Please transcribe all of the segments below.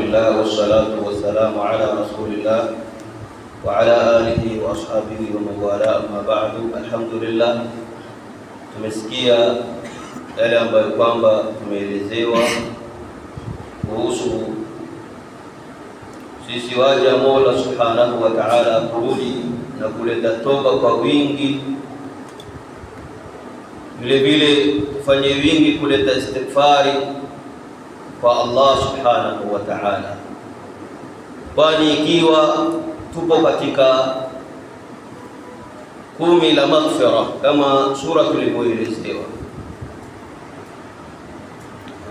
Alhamdulillah wassalatu wassalamu ala rasulillah wa ala alihi wa ashabihi wa man wala, amma ba'du. Alhamdulillah, tumesikia yale ambayo kwamba tumeelezewa kuhusu sisi waja Mola Subhanahu wa Ta'ala kurudi na kuleta toba kwa wingi, vile vile tufanye wingi kuleta istighfari kwa Allah Subhanahu wa Ta'ala, kwani ikiwa tupo katika 10 la maghfira kama sura tulivyoelezewa,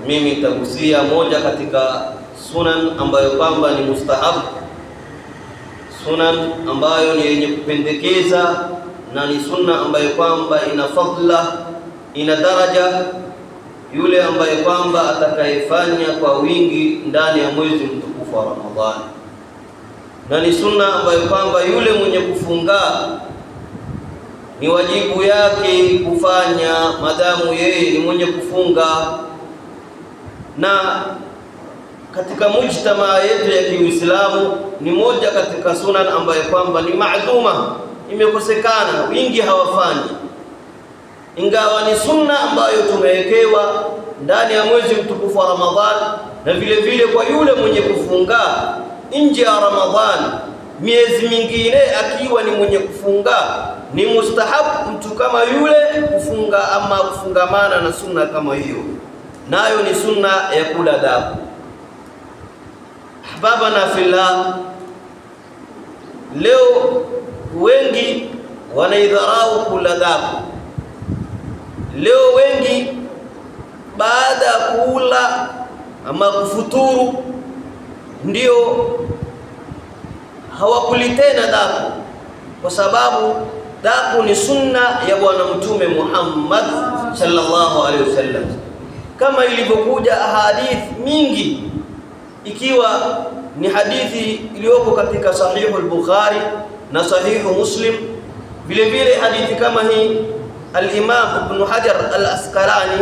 mimi nitagusia moja katika sunan ambayo kwamba ni mustahab, sunan ambayo ni yenye kupendekeza na ni sunna ambayo kwamba ina fadla, ina daraja, yule ambaye kwamba atakayefanya kwa wingi ndani ya mwezi mtukufu wa Ramadhani, na ni sunna ambayo kwamba yule mwenye kufunga ni wajibu yake kufanya madamu yeye ni mwenye kufunga. Na katika mujtamaa yetu ya Kiislamu ni moja katika sunan ambayo kwamba ni maaduma, imekosekana, wingi hawafanyi, ingawa ni sunna ambayo tumewekewa ndani ya mwezi mtukufu wa Ramadhan, na vile vile kwa yule mwenye kufunga nje ya Ramadhan miezi mingine akiwa ni mwenye kufunga, ni mustahabu mtu kama yule kufunga ama kufungamana na sunna kama hiyo, nayo ni sunna ya kula daku. Ahbabana fillah, leo wengi wanaidharau kula daku. Leo wengi baada ya kula ama kufuturu ndio hawakuli tena daku, kwa sababu daku ni sunna ya Bwana Mtume Muhammad sallallahu alaihi wasallam, kama ilivyokuja ahadith mingi, ikiwa ni hadithi iliyoko katika Sahihu al-Bukhari na Sahihu Muslim. Vile vile hadithi kama hii Al-Imam Ibn Hajar Al-Asqalani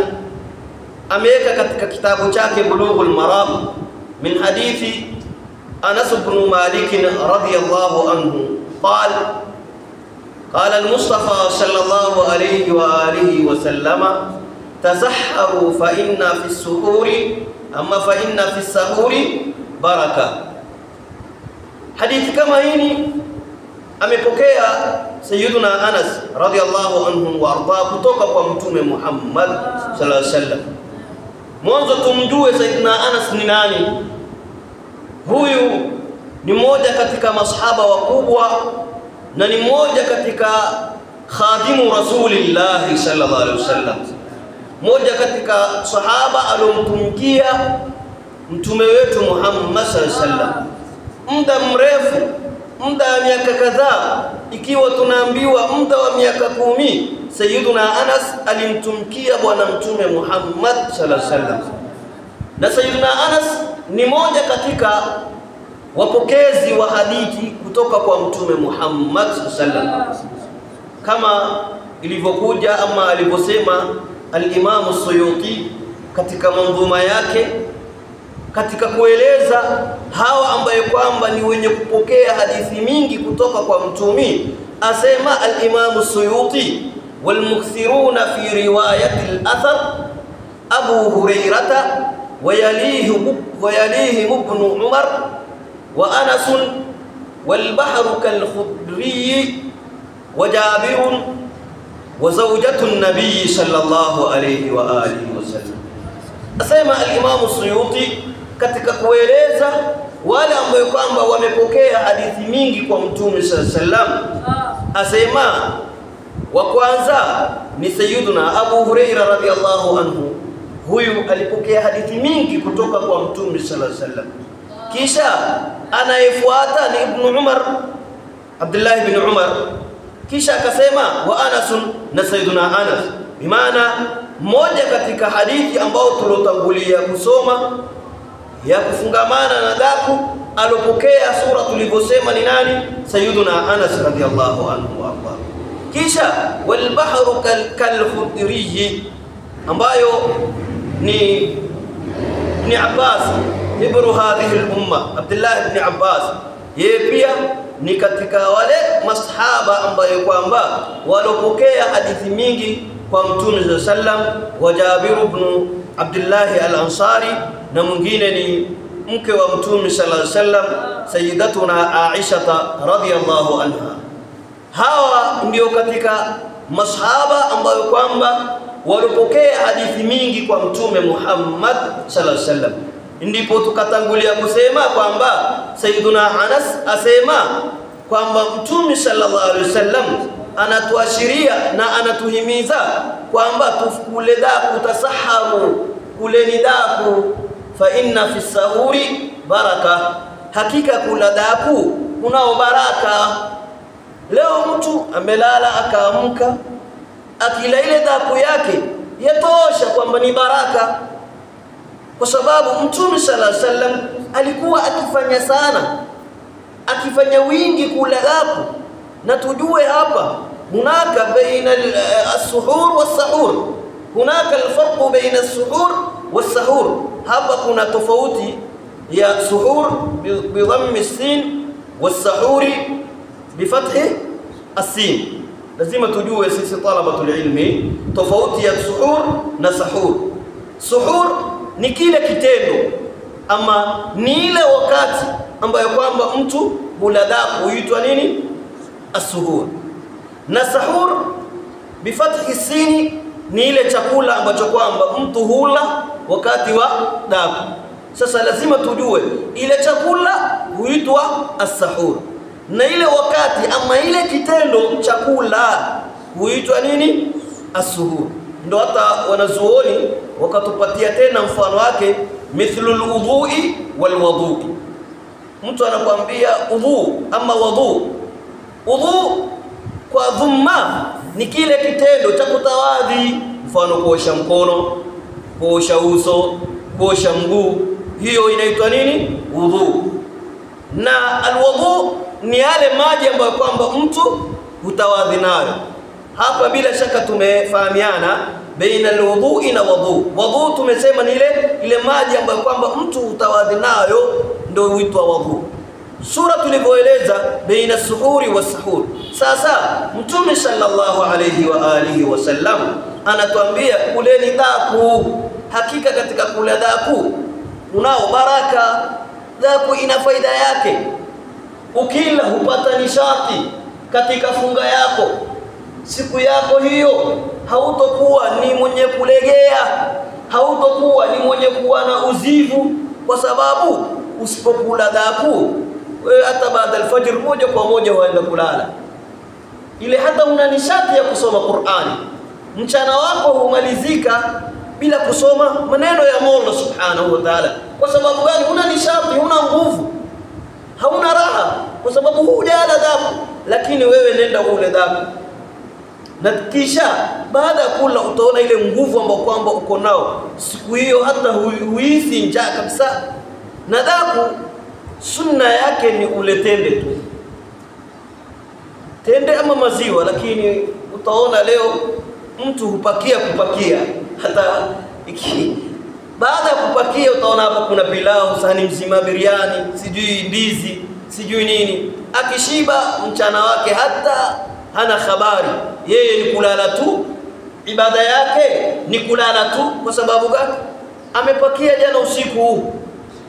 ameweka katika kitabu chake Bulughul Maram min hadithi Anas ibn Malik radhiyallahu anhu qala qala al-Mustafa sallallahu alayhi wa alihi wa sallama tasahharu fa inna fi as-suhuri amma fa inna fi as-sahuri baraka. Hadithi kama hii amepokea Sayyiduna Anas radhiyallahu anhu wa arda kutoka kwa Mtume Muhammad sallallahu alaihi wasallam. Mwanzo tumjue Sayyiduna Anas ni nani. Huyu ni mmoja katika masahaba wakubwa na ni mmoja katika khadimu Rasulillah sallallahu alaihi wasallam, mmoja katika sahaba alomtumikia Mtume wetu Muhammad sallallahu alaihi wasallam muda mrefu, muda wa miaka kadhaa, ikiwa tunaambiwa muda wa miaka 10 Sayyiduna Anas alimtumikia Bwana Mtume Muhammad sallallahu alaihi wasallam. Na Sayyiduna Anas ni mmoja katika wapokezi wa hadithi kutoka kwa Mtume Muhammad sallallahu alaihi wasallam, kama ilivyokuja ama alivyosema al-Imam Suyuti katika manzuma yake katika kueleza hawa ambaye kwamba ni wenye kupokea hadithi mingi kutoka kwa Mtume. Asema al-Imam Suyuti, walmukthiruna fi riwayati al-athar Abu Hurairata wa yalihi ibn Umar wa Anas wal bahru kal-Khudri wa Jabir wa zawjatu an-nabiy sallallahu alayhi wa alihi wasallam. Asema al-Imam Suyuti katika kueleza wale ambao kwamba wamepokea hadithi mingi kwa Mtume sallallahu alayhi wasallam, asema wa kwanza ni Sayyiduna Abu Huraira radhiyallahu anhu, huyu alipokea hadithi mingi kutoka kwa Mtume sallallahu alayhi wasallam. Kisha anayefuata ni Ibn Umar, Abdullah ibn Umar. Kisha akasema wa Anas na Sayyiduna Anas, bimaana moja katika hadithi ambao tulotangulia kusoma ya kufungamana na daku alopokea sura tulivyosema ni nani? Sayyiduna Anas radhiyallahu anhu wa arda. Kisha wal bahru kal-Khudri ambayo ni Ibn Abbas Hibru hadhihi al-umma Abdullah ibn Abbas, yeye pia ni katika wale masahaba ambayo kwamba walopokea hadithi mingi kwa Mtume sallam, wa Jabir ibn Abdullah al-Ansari, na mwingine ni mke wa Mtume sallallahu alaihi wasallam Sayyidatuna Aisha radhiyallahu anha. Hawa ndio katika masahaba ambayo kwamba walipokea hadithi mingi kwa Mtume Muhammad sallallahu alaihi wasallam. Ndipo tukatangulia kusema kwamba Sayyiduna Anas asema kwamba Mtume sallallahu alaihi wasallam anatuashiria na anatuhimiza kwamba tukule daku, tasaharu, kuleni daku, fa inna fi sahuri baraka, hakika kula daku kunao baraka. Leo mtu amelala akaamka akila ile daku yake yatosha kwamba ni baraka, kwa sababu Mtume sallallahu alaihi wasallam alikuwa akifanya sana, akifanya wingi kula daku. Na tujue hapa hunaka baina as-suhur was-sahur, hunaka al-farq baina as-suhur was-sahur. Hapa kuna tofauti ya suhur bi dhammi sin was-sahuri bi fathi as-sin. Lazima tujue sisi talabatul ilmi tofauti ya suhur na sahur. Suhur ni kile kitendo ama ni ile wakati ambayo kwamba mtu hula daku huitwa nini? As-suhur. Na sahur bi fathi sini ni ile chakula ambacho kwamba mtu hula wakati wa daku. Sasa lazima tujue ile chakula huitwa as-sahur, na ile wakati ama ile kitendo chakula huitwa nini? As-suhur. Ndio hata wanazuoni wakatupatia tena mfano wake, mithlul udhu'i wal wudhu'i. Mtu anakuambia udhu ama wudhu. Udhu kwa dhumma ni kile kitendo cha kutawadhi, mfano kuosha mkono, kuosha uso, kuosha mguu, hiyo inaitwa nini? Udhu. Na alwudhu ni yale maji ambayo kwamba mtu hutawadhi nayo. Hapa bila shaka tumefahamiana baina alwudhu na wudhu. Wudhu tumesema ni ile maji ambayo kwamba mtu hutawadhi nayo ndio huitwa wudhu. Sura tulivyoeleza baina suhuri wa sahur. Sasa Mtume sallallahu alayhi wa alihi wasallam anatuambia kuleni daku, hakika katika kula daku unao baraka. Daku ina faida yake, ukila hupata nishati katika funga yako, siku yako hiyo hautokuwa ni mwenye kulegea, hautokuwa ni mwenye kuwa na uzivu, kwa sababu usipokula daku hata baada alfajr moja kwa moja waenda kulala, ile hata una nishati ya kusoma Qur'ani. Mchana wako humalizika bila kusoma maneno ya Mola Subhanahu wa Ta'ala. Kwa sababu gani? Una nishati, una nguvu, hauna raha, kwa sababu hujala daku. Lakini wewe nenda ule daku, na kisha baada ya kula utaona ile nguvu ambayo kwamba uko nao siku hiyo, hata huhisi njaa kabisa. Na daku sunna yake ni ule tende tu, tende ama maziwa. Lakini utaona leo mtu hupakia kupakia, hata baada ya kupakia utaona hapo kuna pilau, sahani mzima, biriani, sijui ndizi, sijui nini. Akishiba mchana wake hata hana habari, yeye ni kulala tu, ibada yake ni kulala tu. Kwa sababu gani? Amepakia jana usiku.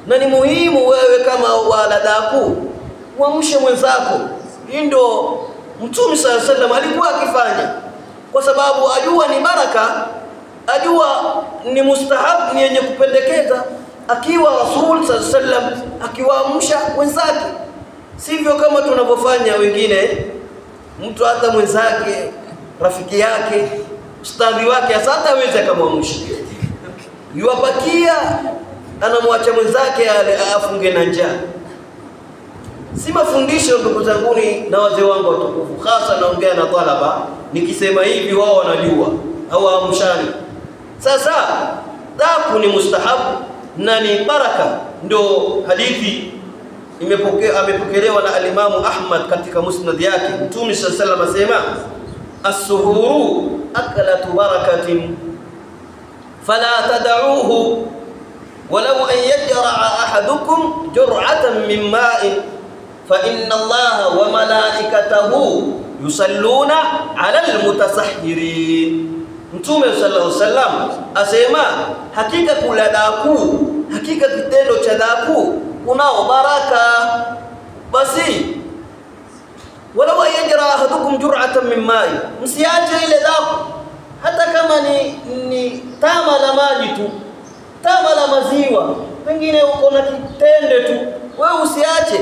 Na ni muhimu wewe kama wala daku uamshe mwenzako. Hii ndio Mtume sallallahu alaihi wasallam alikuwa akifanya, kwa sababu ajua ni baraka, ajua ni mustahab, ni yenye kupendekeza, akiwa Rasul sallallahu alaihi wasallam akiwaamsha wenzake. Sivyo kama tunavyofanya wengine, mtu hata mwenzake, rafiki yake, ustadhi wake hata hawezi akamwamsha, yuwapakia anamwacha mwenzake afunge na njaa. Si mafundisho ndugu zanguni na wazee wangu watukufu, hasa naongea na talaba, nikisema hivi wao wanajua, hawaamshani. Sasa daku ni mustahabu na ni baraka. Ndio hadithi amepokelewa na alimamu Ahmad katika musnad yake. Mtume sallallahu alayhi wasallam asema as-suhuru akalatu barakatin fala tad'uhu. walau an yajra'a ahadukum jur'atan min ma'in fa inna Allaha wa malaikatahu yusalluna 'ala almutasahhirin. Mtume sallallahu alaihi wasallam asema hakika kula daku, hakika kitendo cha daku kunao baraka. Basi walau yajra ahadukum jur'atan min ma'i, msiache ile daku hata kama ni tama la maji tu, tama la maziwa, pengine uko na kitende tu, wewe usiache.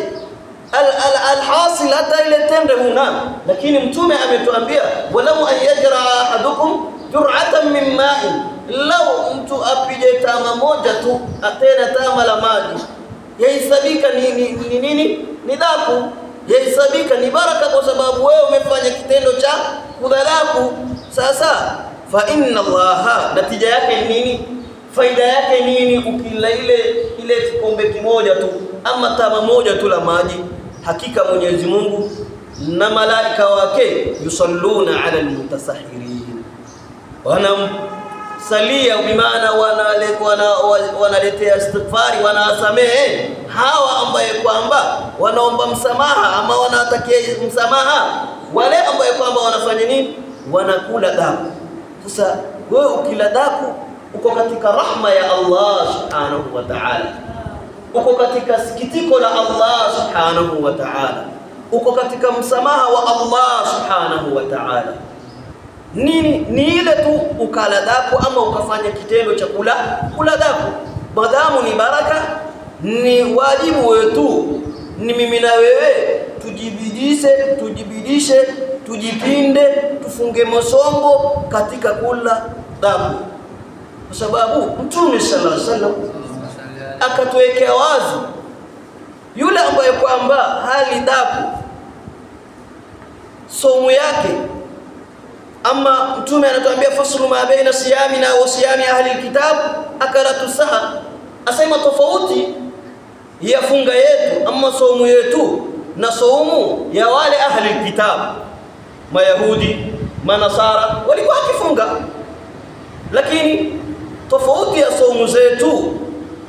Alhasil hata ile tende huna, lakini Mtume ametuambia walau an yajra ahadukum jur'atan min ma'in, lau mtu apije tama moja tu, tena tama la maji, yahesabika ni nini? Ni daku, yahesabika ni baraka, kwa sababu wewe umefanya kitendo cha kudhalaku. Sasa fa inna Allaha, natija yake ni nini? Faida yake nini ukila ile kikombe kimoja tu ama tama moja tu la maji? Hakika Mwenyezi Mungu na malaika wake yusalluna ala almutasahirin, wanamsalia, bimaana wanaletea istighfari, wanasamehe hawa ambaye kwamba wanaomba msamaha ama wanatakia msamaha wale ambaye kwamba wanafanya nini? Wanakula daku. Sasa wewe ukila daku uko katika rahma ya Allah subhanahu wa ta'ala, uko katika sikitiko la Allah subhanahu wa ta'ala, uko katika msamaha wa Allah subhanahu wa ta'ala. Nini? Ni ile tu ukala daku ama ukafanya kitendo cha kula daku, madamu ni baraka, ni wajibu wetu, ni mimi na wewe tujibidishe, tujipinde, tufunge masongo katika kula daku, kwa sababu Mtume sallallahu alaihi wasallam akatuwekea wazi yule ambaye kwamba hali daku somu yake, ama Mtume anatuambia faslu ma baina siyamina wa siyami ahli alkitab akalatu sahar, asema tofauti ya funga yetu ama somu yetu na somu ya wale ahli alkitab, Mayahudi, Manasara walikuwa wakifunga, lakini tofauti ya somu zetu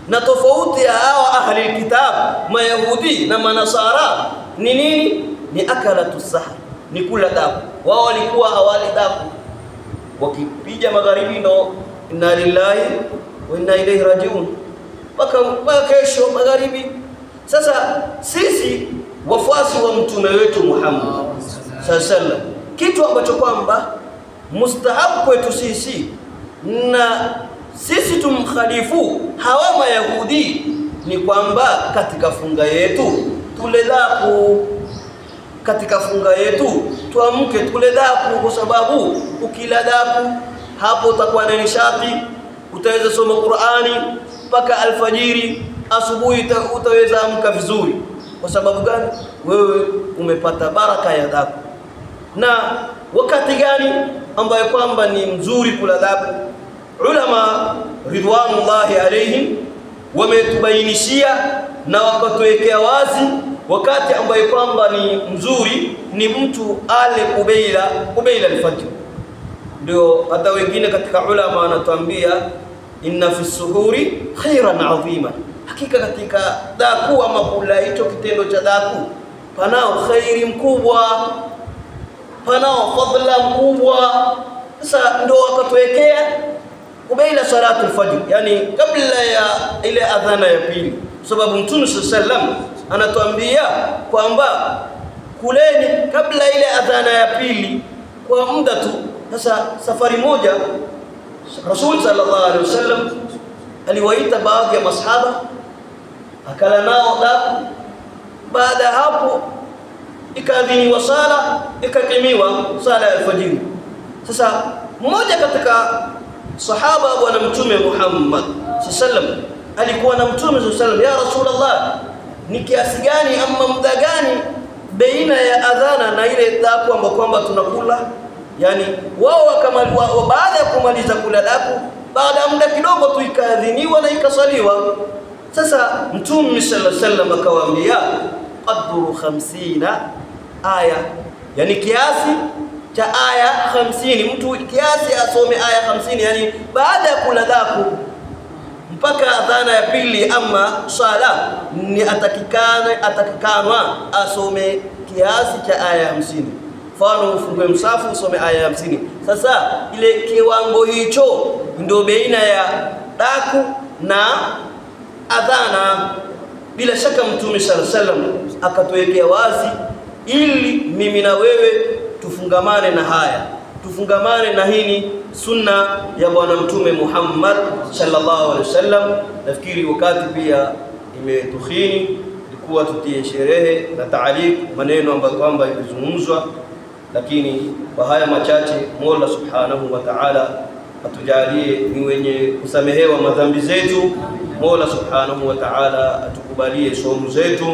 na tofauti ya hawa ahli alkitab, Mayahudi na Manasara ni nini? Ni akalatu sahar, ni kula daku. Wao walikuwa hawali daku, wakipiga magharibi ndo inna lillahi wa inna ilaihi rajiun, mpaka kesho magharibi. Sasa sisi wafuasi wa mtume wetu Muhammad sallallahu alaihi wasallam, kitu ambacho kwamba mustahabu kwetu sisi na sisi tumkhalifu hawa Mayahudi ni kwamba katika funga yetu tule daku, katika funga yetu tuamke tule daku, kwa sababu ukila daku hapo utakuwa na nishati, utaweza soma Qur'ani mpaka alfajiri, asubuhi utaweza amka vizuri. Kwa sababu gani? Wewe umepata baraka ya daku. Na wakati gani ambayo kwamba ni mzuri kula daku? Ulama ridwanullahi alayhim wametubainishia na wakatuwekea wazi wakati ambayo kwamba ni mzuri ni mtu ale kubeila alfajr. Ndio hata wengine katika ulama wanatuambia inna fi suhuri khairan adhima, hakika katika daku ama kula hicho kitendo cha daku panao khairi mkubwa, panao fadhila mkubwa. Sasa ndio wakatuwekea kubeila salatu alfajr, yani kabla ya ile adhana ya pili, sababu Mtume sallam anatuambia kwamba kuleni kabla ile adhana ya pili kwa muda tu. Sasa safari moja Rasul sallallahu alaihi wasallam aliwaita baadhi ya masahaba akala nao daku. Baada hapo ikaadhiniwa sala, ikakimiwa sala ya alfajiri. Sasa mmoja katika sahaba bwana Mtume Muhammad sallam alikuwa na Mtume sallam, ya Rasulullah, ni kiasi gani ama muda gani baina ya adhana na ile daku ambayo kwamba tunakula? Yani wao baada ya kumaliza kula daku, baada ya muda kidogo tu ikaadhiniwa na ikasaliwa. Sasa Mtume sallallahu alaihi wasallam akawaambia qadru 50 aya, yani kiasi cha aya 50, mtu kiasi asome aya 50, yani baada ya kula daku. mpaka adhana ya pili ama sala ni atakikanwa asome kiasi cha aya 50. Mfano ufungue msafu usome aya 50. Sasa ile kiwango hicho ndio baina ya daku na adhana. Bila shaka Mtume sallallahu alaihi wasallam akatuwekea wazi ili mimi na wewe tufungamane na haya, tufungamane na hini sunna ya Bwana Mtume Muhammad sallallahu alaihi wasallam. Nafikiri wakati pia imetukhini, ilikuwa tutie sherehe na taalik maneno ambayo kwamba ilizungumzwa, lakini kwa haya machache Mola Subhanahu wa Ta'ala atujalie ni wenye kusamehewa madhambi zetu. Mola Subhanahu wa Ta'ala atukubalie somo zetu.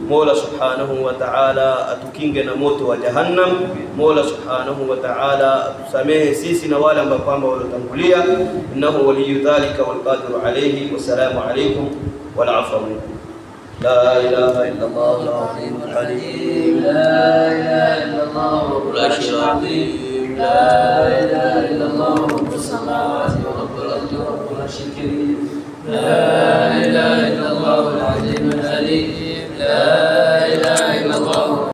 Mola Subhanahu wa Ta'ala atukinge na moto wa Jahannam. Mola Subhanahu wa Ta'ala atusamehe sisi na wale ambao kwamba waliotangulia. Innahu waliyu dhalika wal qadiru alayhi. Wassalamu alaykum wal afwa minkum. La ilaha illa Allah al-azim al-halim. La ilaha illa Allah rabbul arshil azim. La ilaha illa Allah rabbus samawati wa rabbul ardi wa rabbul arshil karim. La